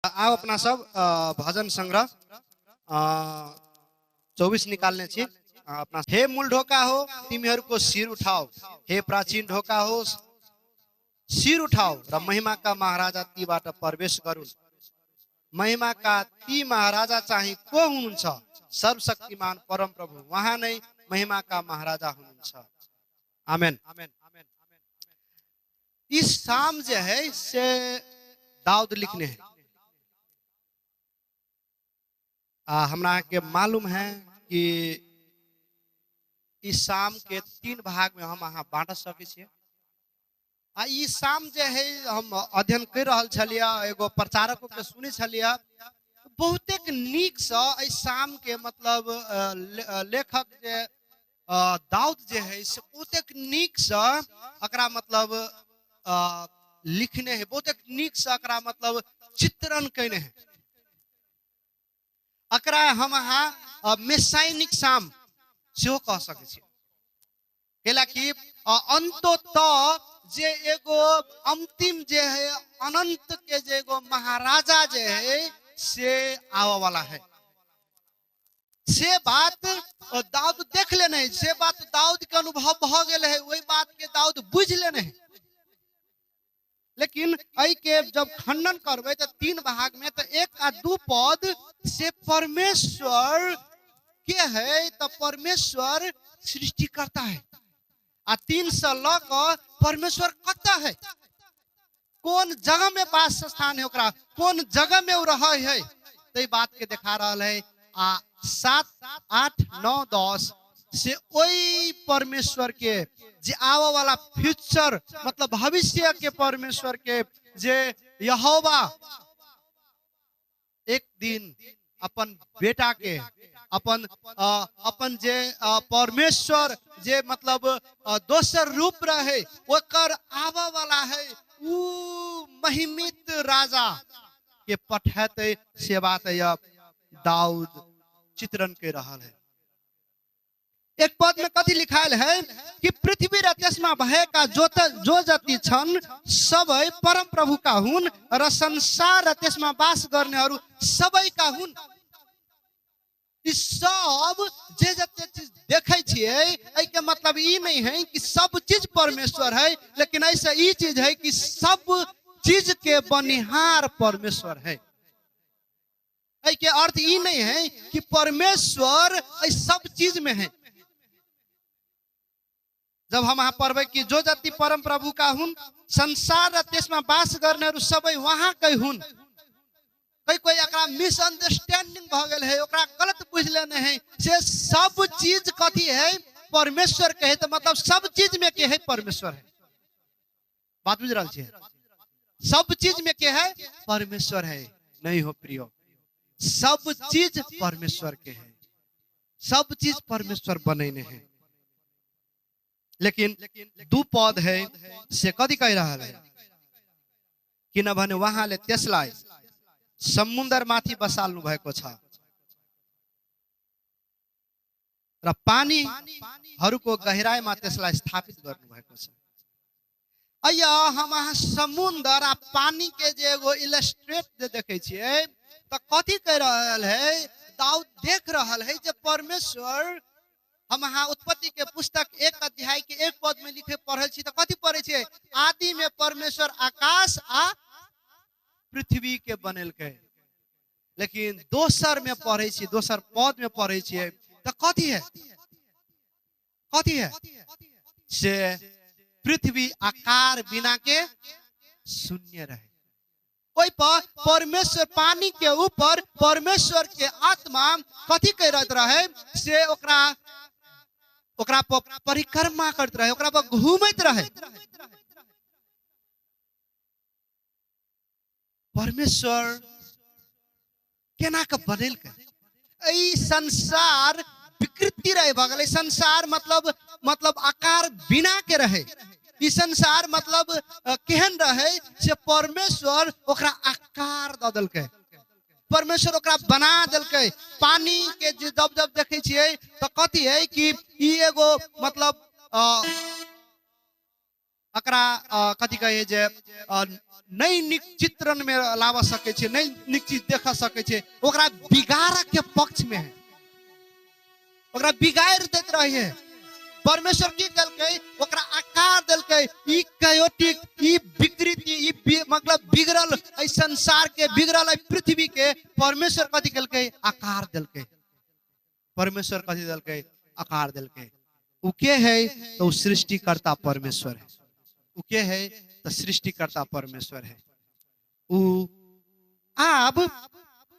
आब अपना सब भजन संग्रह 24 निकालने छी। अपना हे मूल ढोका हो तिमीहरूको शिर उठाओ, हे प्राचीन ढोका हो शिर उठाओ र महिमाका महाराजा तीबाट प्रवेश गरून्। महिमाका ती महाराजा चाहिँ को हुनुहुन्छ? सर्वशक्तिमान परम प्रभु उहाँ नै महिमाका महाराजा हुनुहुन्छ। आमेन। इस शाम जे है से दाऊद लिखने है। आ हमरा के मालूम है कि इस शाम के 3 भाग में हम अहाँ बांट सकै छियै। आ ई शाम जे है हम अध्ययन कर रहल छलियै, एगो प्रचारक के सुनै छलियै, बहुतेक नीक से एहि शाम के मतलब लेखक जे दाऊद जे है से बहुतेक नीक से एकरा मतलब लिखने है, बहुतेक नीक से एकरा मतलब चित्रण कयने है। एकरा हम अहाँ मेसाइनिक शाम सेहो कह सकै छी, कैलाकि अंततः जे एगो अंतिम जे है अनंत के जे एगो महाराजा जे है से आवे वाला है। से बात दाऊद देख लेने है, से बात दाऊद के अनुभव भ गेल है, वही बात के दाऊद बुझ लेने है। लेकिन एहि के जब खंडन करबै तऽ 3 भाग में तऽ 1 आ 2 पद से परमेश्वर के है तऽ परमेश्वर सृष्टिकर्ता है, आ 3 से ल क परमेश्वर कतऽ है, कोन जगह में वास स्थान है ओकरा, कोन जगह में ओ रहै है, ताहि बात के देखा रहल है। आ 7 8 9 10 से ओहि परमेश्वर के जे आवे वाला फ्यूचर मतलब भविष्य के परमेश्वर के जे यहोवा एक दिन अपन बेटा के अपन जे परमेश्वर जे मतलब दोसर रूप रहे ओकर आवे वाला है उ महिमित राजा के पठेते से बात अब दाऊद चित्रण के रहल है। एक पद में कथी लिखायल है कि पृथ्वी र त्यसमा भएका जो जति छन् सबै परम प्रभुका हुन् र संसार र त्यसमा वास गर्नेहरू सबैका हुन्। ई सब जे जते चीज देखै छियै एहि के मतलब ई नहीं है कि सब चीज परमेश्वर है, लेकिन ऐसा ई चीज है कि सब चीज के बनिहार परमेश्वर है। एहि के अर्थ ई नहीं है कि परमेश्वर एहि सब चीज में है। जब हम अहाँ पढ़बै कि जो जति परम प्रभु का हुन् संसार र त्यसमा वास गर्नेहरू सबै उहाँकै हुन्, कोई कोई एकरा मिसअंडरस्टैंडिंग भ गेल है, ओकरा गलत बुझ लेने है, से सब चीज कथी है परमेश्वर के है, तो मतलब सब चीज में के है परमेश्वर है। बात बुझ रहल छियै? सब चीज में के है परमेश्वर है। नहीं हो प्रियो, सब चीज परमेश्वर के है, सब चीज परमेश्वर बनैने है। लेकिन 2 पद है से कथी कहि रहल है, किनभने उहाँले त्यसलाई समुद्रमाथि बसाल्नु भएको छ र पानीहरूको गहिराईमा त्यसलाई स्थापित गर्नुभएको छ। अय्या हम अहाँ समुद्र आ पानी के जे एगो इलस्ट्रेट जे देखै छियै तऽ कथी कहि रहल है दाऊद, देख रहल है जे परमेश्वर, हम अहाँ उत्पत्ति के पुस्तक 1 अध्याय के 1 पद में लिखे पढ़ल छी तऽ कथी पढ़ै छियै, आदि में परमेश्वर आकाश आ पृथ्वी के बनेलकै। लेकिन दोसर में पढ़ै छी, दोसर पद में पढ़ै छियै तऽ कथी है, कथी है से पृथ्वी आकार बिना के शून्य रहे। ओहि पर परमेश्वर पानी के ऊपर परमेश्वर के आत्मा कथी करैत रहे से ओकरा ओकरा पर परिक्रमा करैत रहे, ओकरा पर घूमैत रहे। परमेश्वर केना के बनेलकै एहि संसार, विकृति रहे भऽ गेलै संसार, मतलब आकार बिना के रहे ई संसार, मतलब केहन रहे से परमेश्वर ओकरा आकार दऽ देलकै, परमेश्वर ओकरा बना देलकै। पानी के जे जब जब देखै छियै तऽ कथी है कि ई एगो मतलब एकरा कथी कहै जे नहि नीक चित्रण में लाबऽ सकै छै, नहि नीक चीज देख सकै छै, ओकरा बिगाड़ऽ के पक्ष में है, ओकरा बिगाड़ि दैत रहे है। परमेश्वर की केलकै? ओकरा आकार देलकै। ई कयोटिक, ई विकृति, ई मतलब बिगड़ल एहि संसार के, बिगड़ल एहि पृथ्वी के परमेश्वर कथी केलकै? आकार देलकै। परमेश्वर कथी देलकै? आकार देलकै। उ के है? तो उ सृष्टिकर्ता परमेश्वर है। उ के है? तो सृष्टिकर्ता परमेश्वर है। उ आब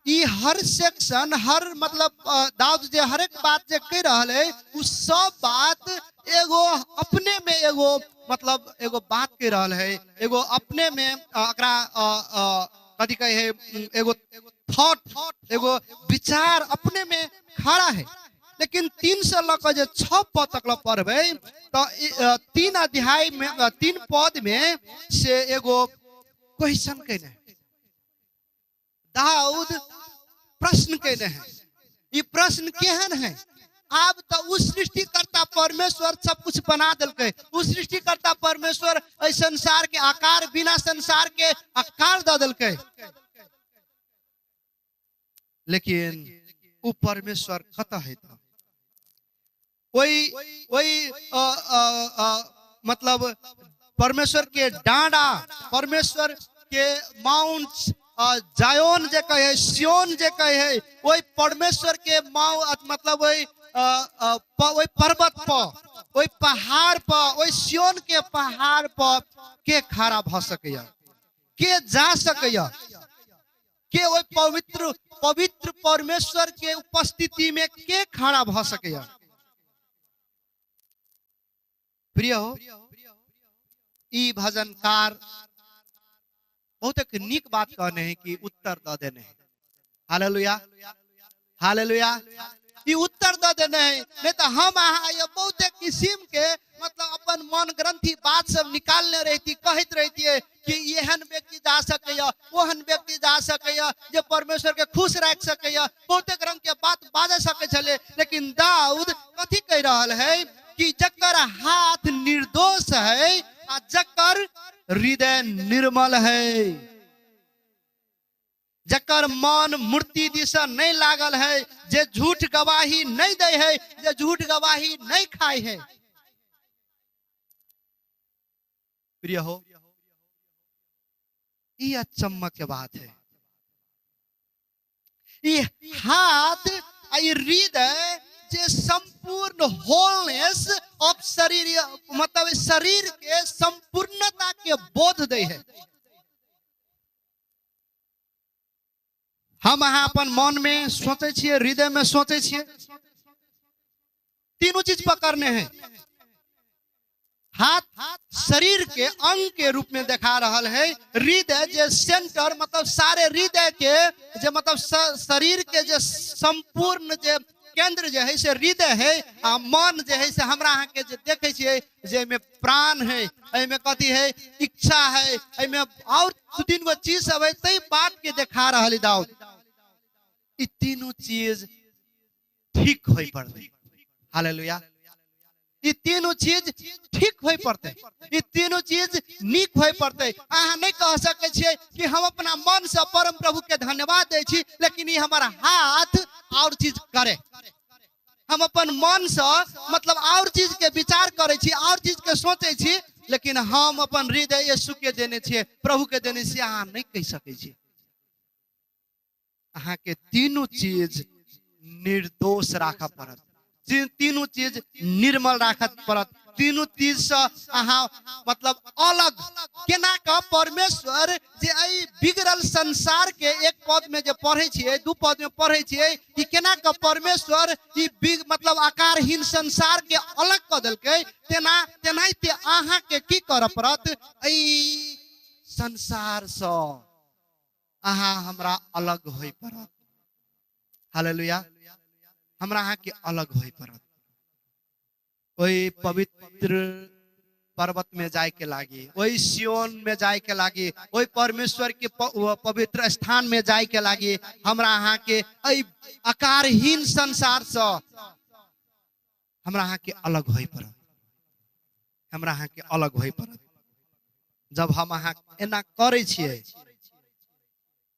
ई हर सेक्शन, हर मतलब दाऊद जे हर एक बात जे कह रहल है, उ सब बात एगो अपने में एगो मतलब एगो बात कह रहल है, एगो अपने में एकरा कथी कहे है, एगो थॉट, एगो विचार अपने में खड़ा है। लेकिन 3 से लऽ कऽ जे 6 पद तक लऽ पढ़बै तऽ 3 अध्याय में, 3 पद में से एगो क्वेश्चन केने है दाऊद, प्रश्न केने है। ई प्रश्न केहन है? आब तो उ सृष्टिकर्ता परमेश्वर सब कुछ बना देलकै, उ सृष्टिकर्ता परमेश्वर एहि संसार के आकार बिना संसार के आकार दऽ देलकै, लेकिन उ परमेश्वर कतऽ है? तऽ ओहि ओहि मतलब परमेश्वर के डांडा, परमेश्वर के माउंट जायोन जे कहे है, सियोन जे कहे है, ओहि परमेश्वर के माउ मतलब ओहि ओहि पर्वत पर, ओहि पहाड़ पर, ओहि सियोन के पहाड़ पर के खड़ा भऽ सकैया, के जा सकैया, के ओहि पवित्र पवित्र परमेश्वर के उपस्थिति में के खड़ा भऽ सकैया? प्रिय हो, ई भजनकार बहुत एक नीक बात कहने है कि उत्तर दऽ देने है। Hallelujah, hallelujah. ई उत्तर दऽ देने है, नहीं तो हम अहाँ ये बहुते किसिम के मतलब अपन मन ग्रंथि बात सब निकालने रहती, कहैत रहतियै कि एहन व्यक्ति जा सकैया, ओहन व्यक्ति जा सकैया जे परमेश्वर के खुश राखि सकैया, बहुते रंग के बात बाजऽ सकै छलै। लेकिन दाऊद कथी कहि रहल है कि जकर हाथ निर्दोष है आ जकर हृदय निर्मल है, जकर मन मूर्ति दिशा नहीं लागल है, जे झूठ गवाही नहीं दे है, जे झूठ गवाही नहीं खाए है। प्रिय हो, ई अचम्म के बात है। ई हाथ आ ई हृदय जे संपूर्ण होलनेस ऑफ शरीर, मतलब शरीर के संपूर्णता के बोध दे है। हम अहाँ अपन मन में सोचे छियै, हृदय में सोचे छियै, तीनों चीज पकड़ने हैं। हाथ शरीर के अंग के रूप में देखा रहल है, हृदय जे सेंटर मतलब सारे हृदय के जे मतलब शरीर के जे संपूर्ण जे केंद्र जे है से हृदय है, आ मन जे है से हमरा अहाँ के जे देखे छियै जे एहिमे प्राण है, एहिमे कथी है, इच्छा है, एहिमे और दू तीन गो चीज सब है, ताहि बात के देखा रहल है दाऊद। ई तीनों चीज ठीक होय पड़तै। हालेलुया। ई तीनों चीज ठीक होय पड़तै, ई तीनों चीज नीक होय पड़तै। अहाँ नहीं कह सकै छियै कि हम अपना मन से परम प्रभु के धन्यवाद दै छी, लेकिन ई हमर हाथ और चीज करे। हम अपन मन से मतलब और चीज के विचार करै छी, और चीज के सोचै छी, लेकिन हम अपन हृदय यीशु के देने छियै, प्रभु के देने छियै, अहाँ नहीं कहि सकै छी। अहाँ के तीनों चीज निर्दोष राखऽ पड़त, तीनों चीज निर्मल राखऽ पड़त, तीनों चीज से अहाँ मतलब अलग केना कऽ परमेश्वर जे एहि बिगड़ल संसार के एक पद में जे पढ़ै छियै, दू पद में पढ़ै छियै कि केना कऽ परमेश्वर ई बिग मतलब आकारहीन संसार के अलग कऽ देलकै, तेना तेनाहिते अहाँ के की करऽ पड़त? एहि संसार सँ अहाँ हमरा अलग होय पड़त। हालेलुया। हमरा अहाँ के अलग होय पड़त। ओहि पवित्र पर्वत में जाय के लागी, ओहि सियोन में जाय के लागी, ओहि परमेश्वर के पवित्र स्थान में जाय के लागी हमरा अहाँ के एहि आकारहीन संसार से हमरा अहाँ के अलग होय पड़त। हमरा अहाँ के अलग होय पड़त। जब हम अहाँ एना करै छियै,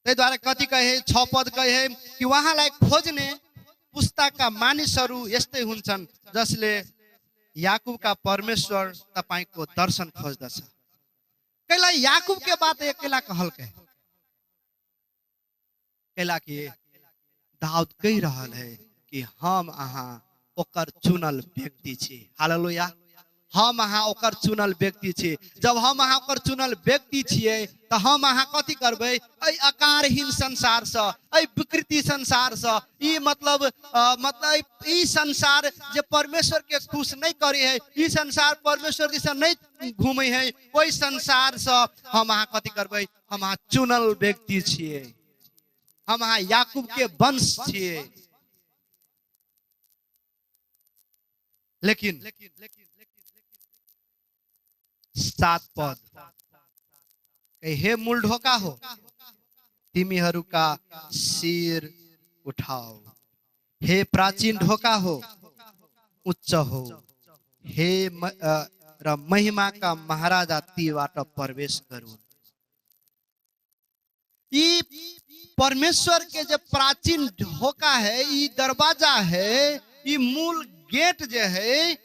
ताहि दुआरे कथी कहे, 6 पद कहे कि उहाँलाई खोज्ने पुस्ताका मानिसहरू यस्तै हुन्छन् जसले याकुबका परमेश्वर तपाईँको दर्शन खोज्दछ। कैला याकुब के बात अकेला कहलकै? कैला कि दाऊद कहि रहल है कि हम अहाँ ओकर चुनल व्यक्ति छी। हालेलुया। हम अहाँ ओकर चुनल व्यक्ति छी। जब हम अहाँ ओकर चुनल व्यक्ति छियै तऽ हम अहाँ कथी करबै? एहि आकारहीन संसारसँ, एहि विकृति संसारसँ, ई मतलब मतलब ई संसार जे परमेश्वर के खुश नहि करै है, ई संसार परमेश्वर दिस नहि घूमै है, ओहि संसारसँ हम अहाँ कथी करबै? हम अहाँ चुनल व्यक्ति छियै, हम अहाँ याकूब के वंश छियै। लेकिन 7 पद, हे मूल ढोका हो, तिमीहरूका शिर उठाओ, हे प्राचीन ढोका हो, उच्च हो, हे र महिमाका महाराजा तीबाट प्रवेश गरून्। ई परमेश्वर के जे प्राचीन ढोका है, ई दरवाजा है, ई मूल गेट जे है,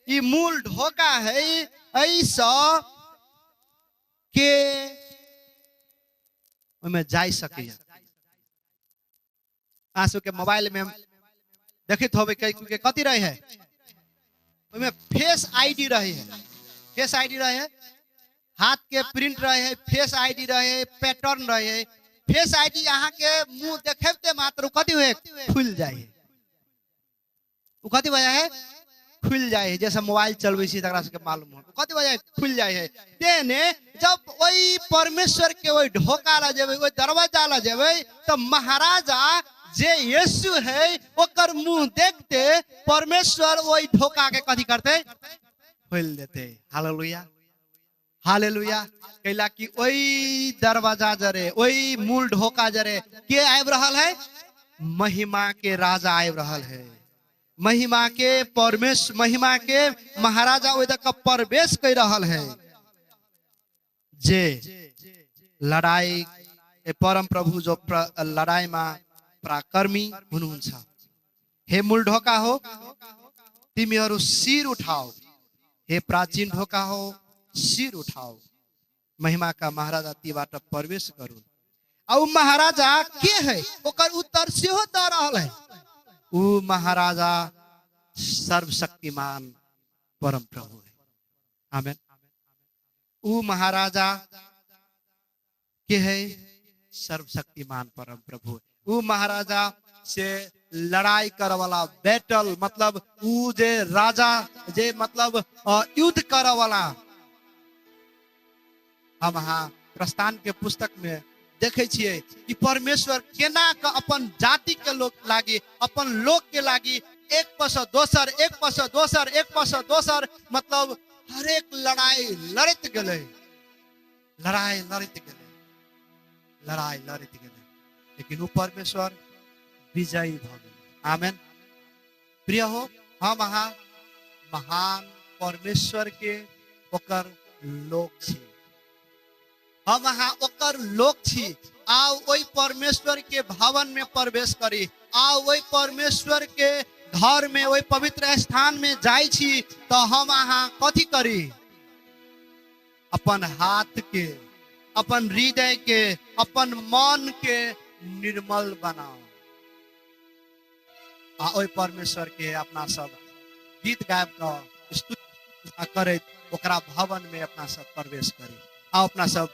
ई मूल ढोका है, ऐसा के ओहिमे जाय सकैया। अहाँ सबके मोबाइल में देखैत होबै के कथी रहे है, ओहिमे फेस आईडी रहे है, फेस आईडी रहे है, हाथ के प्रिंट रहे है, फेस आईडी रहे है, पैटर्न रहे है। फेस आईडी अहाँ के मुंह देखेबते मात्र कथी हुए खुल जाए है, ओ कथी वजह है खुल जाए है। जैसे मोबाइल चलबै छी तकरा सबके मालूम हो कथी वजह है खुल जाए है। तेने जब ओहि परमेश्वर के ओहि ढोका ला जेबै, ओहि दरवाजा ला जेबै, तऽ महाराजा जे यीशु है ओकर मुंह देखते परमेश्वर ओहि ढोका के कथी करते खोल देते। Hallelujah, hallelujah. कैला कि ओहि दरवाजा जरे, ओहि मूल ढोका जरे के आबि रहल है? महिमा के राजा आबि रहल है, महिमा के परमेश्वर, महिमा के महाराजा ओहि दऽ प्रवेश कर रहल है। जे लड़ाई परम प्रभु जो लड़ाई में पराक्रमी हुनुहुन्छ। हे मूल ढोका हो, तिमीहरू शिर उठाओ, हे प्राचीन ढोका हो, शिर उठाओ, महिमा का महाराजा तीबाट प्रवेश करू। आ उ महाराजा के है ओकर उत्तर सेहो दऽ रहल है। उ महाराजा सर्वशक्तिमान परम प्रभु है। आमेन। उ महाराजा के है? सर्वशक्तिमान परम प्रभु। उ महाराजा से लड़ाई करे वाला, बैटल मतलब उ जे राजा जे मतलब युद्ध करे वाला। हम अहाँ प्रस्थान के पुस्तक में देखे छियै कि परमेश्वर केना के अपन जाति के लोग लागी, अपन लोक के लागी एक पर से दोसर, एक पर से दोसर, एक पर से दोसर, मतलब हरेक लड़ाई लड़ैत गेलै, लड़ाई लड़ैत गेलै, लड़ाई लड़ैत गेलै, लेकिन उ परमेश्वर विजयी भऽ गेलै। आमेन। प्रिय हो, हम अहाँ महान परमेश्वर के ओकर लोक छी, हम अहाँ ओकर लोक छी। आउ ओहि परमेश्वर के भवन में प्रवेश करी, आउ ओहि परमेश्वर के घर में, ओहि पवित्र स्थान में जाइ छी तऽ हम अहाँ कथी करी? अपन हाथ के, अपन हृदय के, अपन मन के निर्मल बनाओ आ ओहि परमेश्वर के अपना सब गीत गाबि कऽ स्तुति करैत ओकरा भवन में अपना सब प्रवेश करी। आ अपना सब